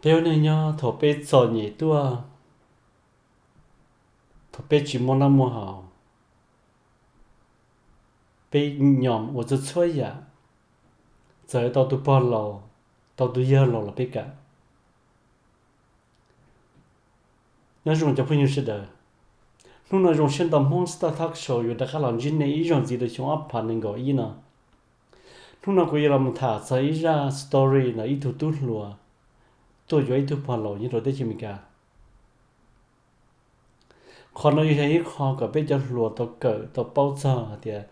Peb ua neej nyob thaum peb txom nyem tuaj, thaum peb tsis muaj noj muaj haus, peb nyom ua txhua txhua yam, txawm tau tus pog laus, tau tus yawg laus los peb kam. Nyob zoo cov phooj ywg sawv daws, hnub no Zoo Siab Ntau Hmoob Style Talk Show yuav rov qab los ntsib nej ib zaug ntxiv rau xyoo ob phav nees nkaum ib no. Hnub no kuv yuav los mus tham txog ib zaj story ntawm ib tug tub hluas tuaj yuav ib tug pog laus nyob rau teb chaws Amelikas. Qhov no yuav yog ib qho kom peb cov hluas tau kawm tau paub txog hais tias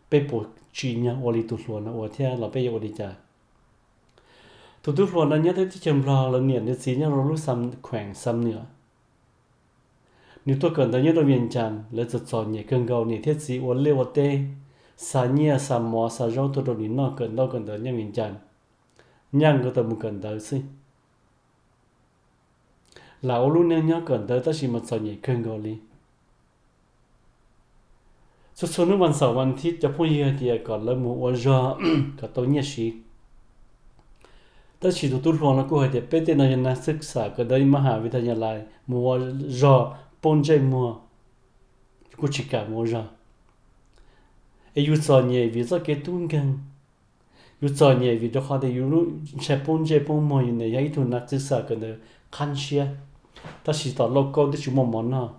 peb puas tsim nyog ua li tus hluas no ua thiab los peb yuav ua li cas. Tus tub hluas no nyob teb chaws Nplog, lawv niam nws txiv nyob rau lub kheem Xam Nuam. Nws tuaj kawm ntawv nyob rau Vias Cas, lawv txom txom nyem kawg nkaus, niam thiab txiv ua liaj ua teb, xa nyiaj xa mov xa zaub tuaj rau nws noj kawm ntaub kawm ntawv nyob Vias Cas, nyaj nkawd tau mus kawm ntawv xwb. Lam ua lub neej nyob kawm ntawv tab sis mas txom nyem kawg nkaus li. Txhua txhua hnub vas xaum vas thiv cov phooj ywg hais tias kom lawv mus ua zog kom tau nyiaj siv. Tab sis tus tub hluas no kuj hais tias peb tej no yog nab xwb xam kawm ntawv mas has vim tas nyas lais mus ua zog poob ntsej muag, kuj tsis kam mus ua zog. Es yus txom nyem vim txoj kev tub nkeeg, yus txom nyem vim rau qhov tias yus lub ntshai poob ntsej poob muag, yus niam yog ib tug nab xwb xam kawm ntawv qab ntshiab, tab sis tom lauj kaub twb tsis muaj mov noj,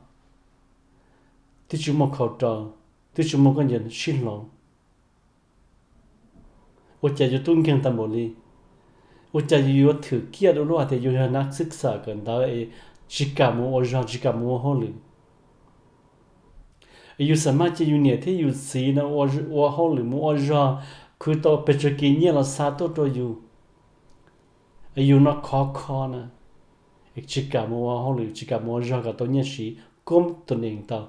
twb tsis muaj khau rau, twb tsis muaj khaub ncaws sib hloov. Ua cas yus tub nkeeg tag npaum li? Ua cas yus yuav thwm kiag rau lub hais tias yus yog nab xwb xam kawm ntawv es tsis kam mus ua zog tsis kam mus ua hauj lwm? Es yus xam maj cia yus niam thiab yus txiv no ua hauj lwm mus ua zog, khwv tau pes tsawg kis nyiaj los xa tuaj rau yus, es yus no khov kho na, tsis kam mus ua hauj lwm tsis kam mus ua zog kom tau nyiaj siv koob tus nees tau.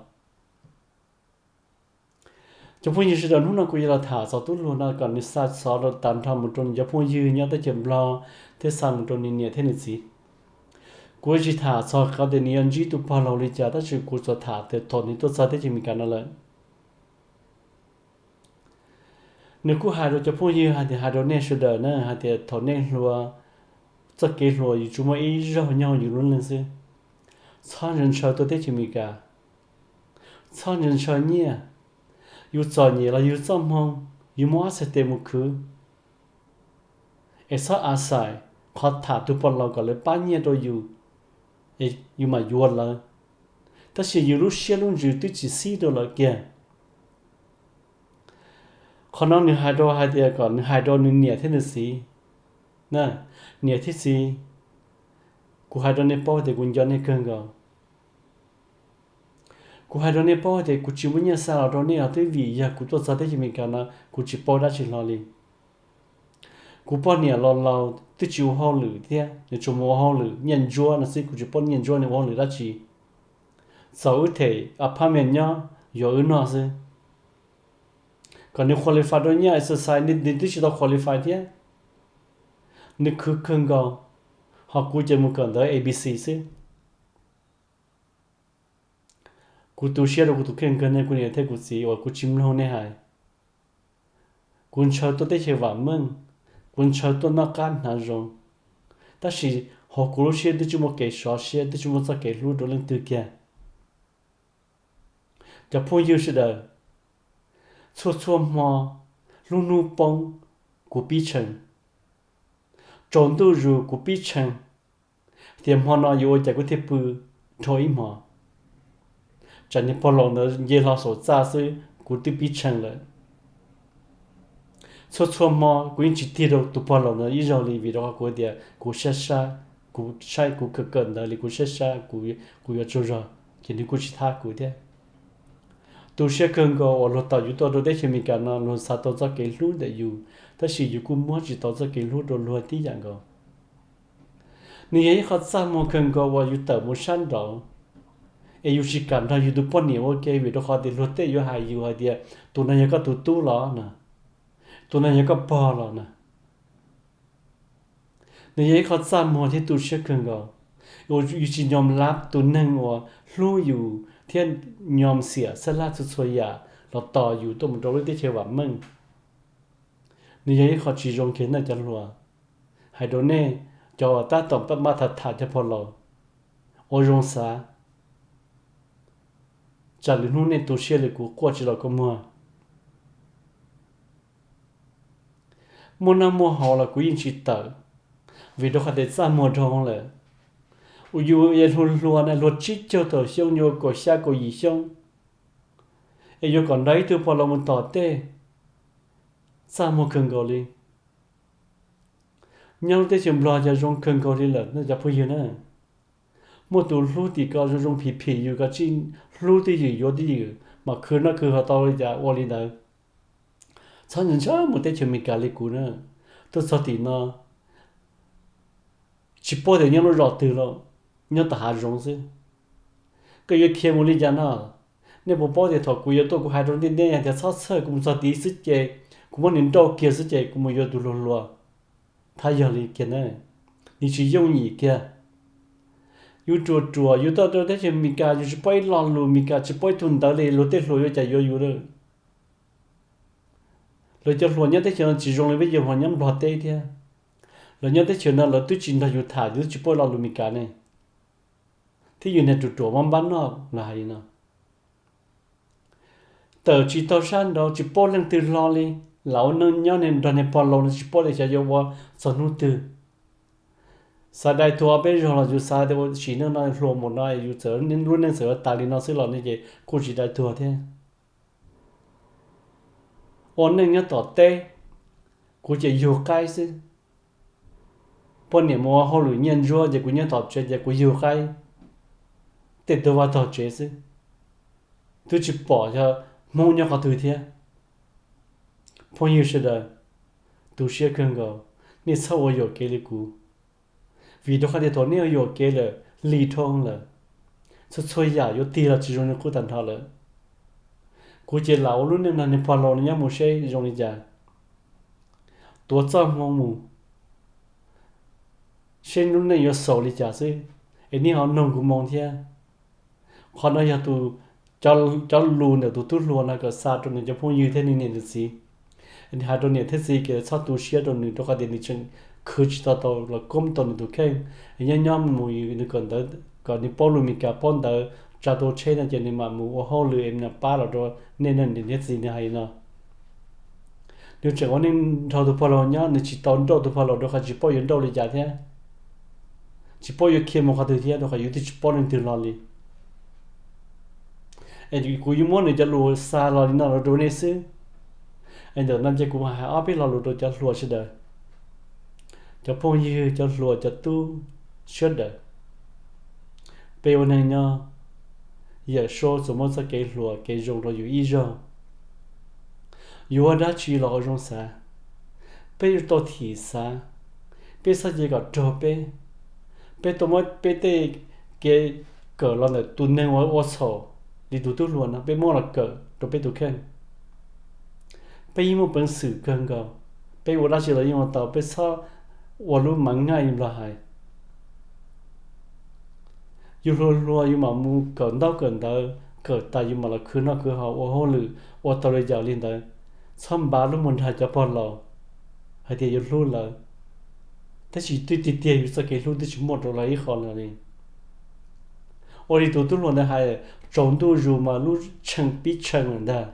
Cov phooj ywg sawv daws, hnub no kuv yuav los tham txog tub hluas no kom nws xa xov rau tag nrho mus rau nws cov phooj ywg nyob teb chaws Nplog thiab xa mus rau nws niam thiab nws txiv. Kuv tsis tham txog qhov tias nws yuav ntsib tus pog laus li cas, tab sis kuv tsuas tham tias thaum nws tuaj txog teb chaws Amelikas no lawm, nws kuj hais rau cov phooj ywg hais tias, hais rau nej sawv daws na, hais tias thaum nej hluas, txoj kev hluas yus tsuas muaj ib zaug nyob hauv yus lub neej xwb. Txhob ntshaw ntshaw tuaj teb chaws Amelikas, txhob ntshaw ntshaw nyiaj. Yus txom nyem los yus txoj hmoo, yus muaj ob txhais tes mus khwv. Es txhob a xais qhov tham tus pog laus kom lawv pab nyiaj rau yus, es yus mam yuav lawv, tab sis yus lub siab lub ntsws twb tsis xib rau lawv kiag. Qhov no nws hais rau hais tias kom nws hais rau nws niam thiab nws txiv. Niam thiab txiv, kuv hais rau nej paub tias kuv nco nej kawg nkaus. Kuv hais rau nej paub tias kuv tsis muaj nyiaj xa los rau nej os, twb vim yog kuv tuaj txog teb chaws Amelikas no kuv tsis paub dab tsi hlo li. Kuv poj niam los laus twb tsis ua hauj lwm thiab, nws tsuas mus ua hauj lwm nyiaj ntsuab no xwb, kuv tsis paub nyiaj ntsuab nws ua hauj lwm dab tsi. Txaus wb them apartment nyob yuav wb noj xwb. Kom nws qualify rau nyiaj exercise, nws twb tsis tau qualify thiab. Nws khwv kawg nkaus, ho kuv ces mus kawm ntawv A B C xwb. Kuv tu siab rau kuv tus kheej kawg, nej kuv niam thiab kuv txiv uas kuv tsis mloog nej hais. Kuv ntshaw tuaj teb chaws vam meej, kuv ntshaw tuaj noj qab hnav zoo, tab sis hauv kuv lub siab twb tsis muaj kev sov siab, twb tsis muaj txoj kev hlub rau leej twg kiag. Cov phooj ywg sawv daws, txhua txhua hmo, lub hnub poob, kuv pib tshee, tsaus ntuj zus kuv pib tshee, tias hmo no yuav ua cas kuv thiaj pw dhau ib hmo. Tsam niag pog laus ntawd nce hlo saum txaj xwb kuv twb pib tshee lawm. Txhua txhua hmo kuv yeej tsis tig rau tus pog laus ntawd ib zaug li, vim rau qhov kuv tias kuv sab sab, kuv saib kuv kawm kawm ntawv li kuv sab sab, kuv yuav tsaug zog ces nws kuj tsis thab kuv thiab. Tu siab kawg nkaus uas luag tom yus tuaj rau teb chaws Amelikas no luag xav tau txoj kev hlub ntawm yus, tab sis yus kuj muab tsis tau txoj kev hlub rau luag tib yam nkaus. Nws yog ib qho txaj muag kawg nkaus uas yus tawm mus sab nraud, es yus tsis kam nrog yus tus poj niam ua ke vim rau qhov tias luag tej yuav hais yus hais tias tus no yog koj tus tub los na, tus no yog koj pog los na. Nws yog ib qho txaj muag thiab tu siab kawg nkaus uas yus tsis nyom lab tus neeg uas hlub yus thiab nyom xiam xab laj txhua txhua yam los tos yus tuaj mus rau lub teb chaws vam meej. Nws yog ib qho tsis zoo kiag nej cov hluas. Hais rau nej, cov tab tom pab mab tham tham cov pog laus, ua zoo xav, tsam lwm hnub nej tu siab li kuv quaj tsis los kua muag. Muaj noj muaj haus los kuv yeej tsis tawm, vim rau qhov tias txaj muag dhau lawm. Yus hluas hluas na, hluas tsib caug tawm xyoo, yuav kaum xya kaum yim xyoo, es yuav kom nrog ib tug pog laus mus tom tej, txaj muag kawg nkaus li. Nyob lub teb chaws Nplog ces zoo kawg nkaus li lawm no cov phooj ywg na. Muaj tus hlub tim ko zoo zoo phim phim yus, koj tsij hlub twj ywm yuav twj ywm mas khwv noj khwv haus tau li cas ua li ntawd. Txhob ntshai mus teb chaws Amelikas li kuv na. Tuaj txog tim no tsis paub tias nyob lub zos twg los, nyob tom hav zoov xwb. Koj yuav khiav mus li cas no? Nej puas paub tias thaum kuv yuav tuaj kuv hais rau nej, nej hais tias txhob txhawj, kuv mus txog tid xwb ces kuv muab nws nrauj kiag xwb ces kuv mus yuav tus hluas hluas. Thab yog li kiag na, nws tsis yooj yim kiag. Yus ruam ruam yus tuaj rau teb chaws Amelikas yus tsis paub ib lo lus Amelikas, tsis paub ib tug ntawv li, luag tej hluas yuav cas yuav yus lawm. Lawv cov hluas nyob teb chaws no tsis zoo li peb cov hluas nyob Nplog teb thiab. Lawv nyob teb chaws no lawv twb tsis nrog yus tham, yus twb tsis paub lo lus Amelikas ne. Thiab yus niag ruam ruam maj npab noj los hais li no. Tawm tsis tau sab nraud, tsis paub leej twg hlo li. Lam ua neej nyob nrog niag pog laus no tsis paub li xyov yuav ua txog hnub twg. Xav dai tuag peb zog los yus xav tias ua sim neej no hluas mus no yus txawm lub neej txawm yuav tas li no xwb los ne ces kuj tsis dai tuag thiab. Ua neej nyob tom teb, kuv ces yug qaib xwb. Poj niam mus ua hauj lwm nyiaj ntsuab ces kuv nyob tom tsev ces kuv yug qaib, tej tug vaj tog tsev xwb, twb tsis pom yog Hmoob nyob qhov twg thiab. Phooj ywg sawv daws, tu siab kawg nkaus, nej txhob ua yuam kev li kuv. Vim rau qhov tias thaum nej ua yuam kev lawm, lig dhau lawm, txhua txhua yam yuav tig los tsis zoo li qub tag nrho lawm. Kuv ces lam ua lub neej no niag pog laus no nyob mus seb zoo li cas, tuav txoj hmoo mus, seb lub neej yuav xaus li cas xwb, es nej ho noog kuv moo thiab. Qhov no yog tus, cov lus ntawm tus tub hluas no kom xa rau nws cov phooj ywg thiab nws niam nws txiv. Nws hais rau niam thiab txiv tias txhob tu siab rau nws rau qhov tias nws tseem khwv tsis tau tau los koob tau nws tus kheej. Nyob nyob mus nws kom ntawd, kom nws paub lus Meskas paub ntawv, tsa tau tsheb no ces nws mam mus ua hauj lwm es nws pab los rau nej niam thiab txiv, nws hais li no. Nws tseem ua neej nrog tus pog laus nyob, nws tsis tau nrauj tus pog laus rau qhov tsis paub yuav nrauj li cas thiab, tsis paub yuav khiav mus qhov twg thiab rau qhov yus twb tsis paub leej twg hlo li. Es kuv yuav muab nws cov lus xa los li no los rau nej xwb. Es ntawm no ces kuv hais ob peb lo lus rau cov hluas sawv daws, cov phooj ywg, cov hluas, cov tub sawv daws. Peb ua neeg nyob, Yawm Saub txawm muab txoj kev hluas kev zoo rau yus ib zaug. Yus ua dab tsi los ua zoo xav, peb yuav tau thim xav, peb txhob cia kom raug peb. Peb tau muab peb tej kev kawm los ntawm tus neeg uas ua txhaum li tus tub hluas no, peb muab los kawm rau peb tus kheej. Peb yeej muaj peev xwm kawg nkaus, peb ua dab tsi los yeej ua tau, peb txhob ua lub mav naj Nplog hais. Yus hluas hluas yus mam mus kawm ntaub kawm ntawv, kawm tas yus mam los khwv noj khwv haus ua hauj lwm, ua tau li cas li ntawd. Txhob npav lub muag nrog cov pog laus hais tias yuav hlub lawv, tab sis twb tiag tiag yus txoj kev hlub twb tsis muaj rau lawv ib qho lawm li. Ua li tus tub hluas ntawd hais, tsaus ntuj zus mas lub tshee pib tshee lawm ntag,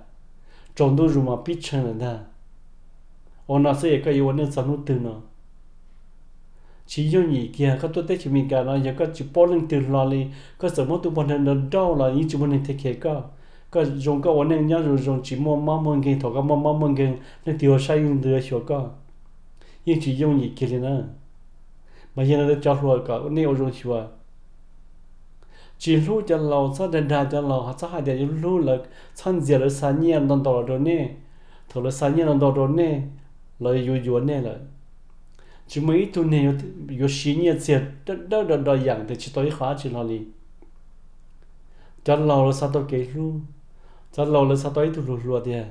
tsaus ntuj zus mas pib tshee lawm ntag. Ua no xwb es koj yuav ua neej txog hnub twg no? Tsis yooj yim kiag, koj tuaj teb chaws Amelikas no yog koj tsis paub leej twg hlo li, koj txawm muab tus poj niam nrauj los yeej tsis muaj neeg thiaj khiav koj. Koj zoo koj ua neej nyob zoo zoo tsis muaj mob muaj nkeeg, thaum koj muaj mob muaj nkeeg leej twg ua saib leej twg yuav xyuas koj. Yeej tsis yooj yim kiag li na. Mas yog li ntawd cov hluas kom nej ua zoo xyuas, tsis hlub cov laus txhob dag dag cov laus, txhob hais tias yuav hlub lawv, txhob ntxias lawv xa nyiaj ntau ntau los rau nej. Thaum lawv xa nyiaj ntau ntau rau nej, lawv yuav yuav nej lawm. Tsis muaj ib tug neeg yuav siv nyiaj txiag dawb dawb do do yam tias tsis tau ib qho dab tsi hlo li. Cov laus lawv xav tau kev hlub, cov laus lawv xav tau ib tug hluas hluas tiag.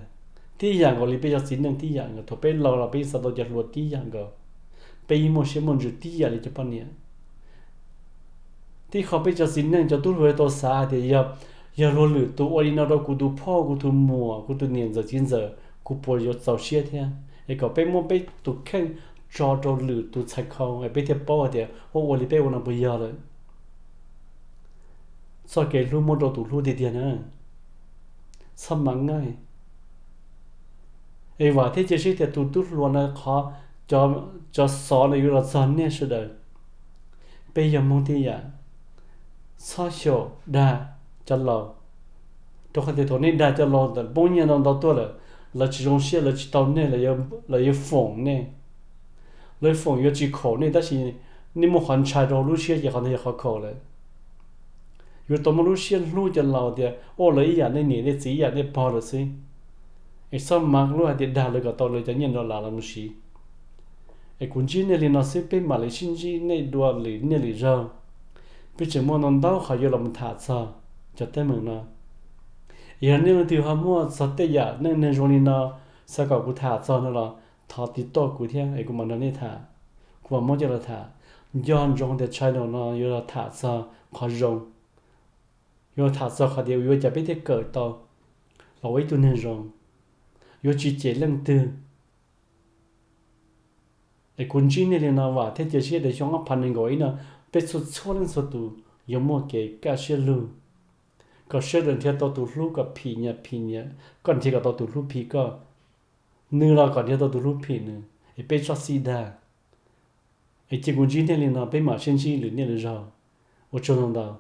Tib yam nkaus li peb cov txiv neej tib yam nkaus, thaum peb laus los peb yeej xav tau cov hluas tib yam nkaus. Peb yeej muaj siab muaj ntsws tib yam li cov poj niam. Tib qho peb cov txiv neej cov tub hluas tau xav hais tias yog, yog luag lwm tus ua li no rau kuv tus phauj, kuv tus muam, kuv tus niam ntxawm txiv ntxawm, kuv puas yuav txaus siab thiab? Es kom peb muab peb tus kheej tso rau lwm tus txhais khau es peb thiaj paub hais tias ua ua li peb ua no puas yog lawm. Txoj kev hlub muab rau tus hlub tiag tiag na, txhob mas ngaij. Es vam thiab cia siab tias tus tub hluas no qhov cov xov no yuav los txog nej sawv daws. Peb yog Hmoob tib yam, txhob xyaum dag cov laus, rau qhov tias thaum nej dag cov laus ntawm poob nyiaj ntau ntau tuaj lawm, lawv tsis zoo siab, lawv tsis tau nej, lawv yuav foom nej. Lawv foom yuav tsis khaum nej tab sis nej muaj qhov ntshai rau lub siab ces qhov ntawd yog qhov khaum lawm. Yuav tau muaj lub siab hlub cov laus tias ua lawv ib yam nej niam nej txiv ib yam nej pog lawm xwb. Es txhob mas lub hais tias dag lawv kom tau lawv cov nyiaj dollar los mus siv. Es kuv ntsib nej li no xwb, peb mam li sib ntsib nej dua lwm niaj lwm zaug. Peb tseem muaj ntau ntau qhov yuav los tham txog cov teeb meem no. Yog nej leej twg ho muaj txog tej yam neej neeg zoo li no, xav kom kuv tham txog no los thov tiv toj kuv thiab es kuv mam nrog nej tham, kuv mam muab coj los tham. Nco ntsoov tias channel no yuav los tham txog qhov zoo, yuav los tham txog qhov tias yuav ua cas peb thiaj kawm tau los ua ib tug neeg zoo, yuav tsis cem leej twg. Es kuv ntsib nej li no vam thiab cia siab tias xyoo ob phav nees nkaum ib no peb txhua txhua leej txhua tus yuav muaj kev kaj siab lug, kom sawv daws nrhiav tau tus hlub kom phim nyias phim nyias, koj nrhiav kom tau tus hlub phim koj, nws los kom nrhiav tau tus hlub phim nws, es peb txhob xij dag. Es cia kuv ntsib nej li no, peb mam sib ntsib lwm niaj lwm zaug. Ua tsaug ntau ntau.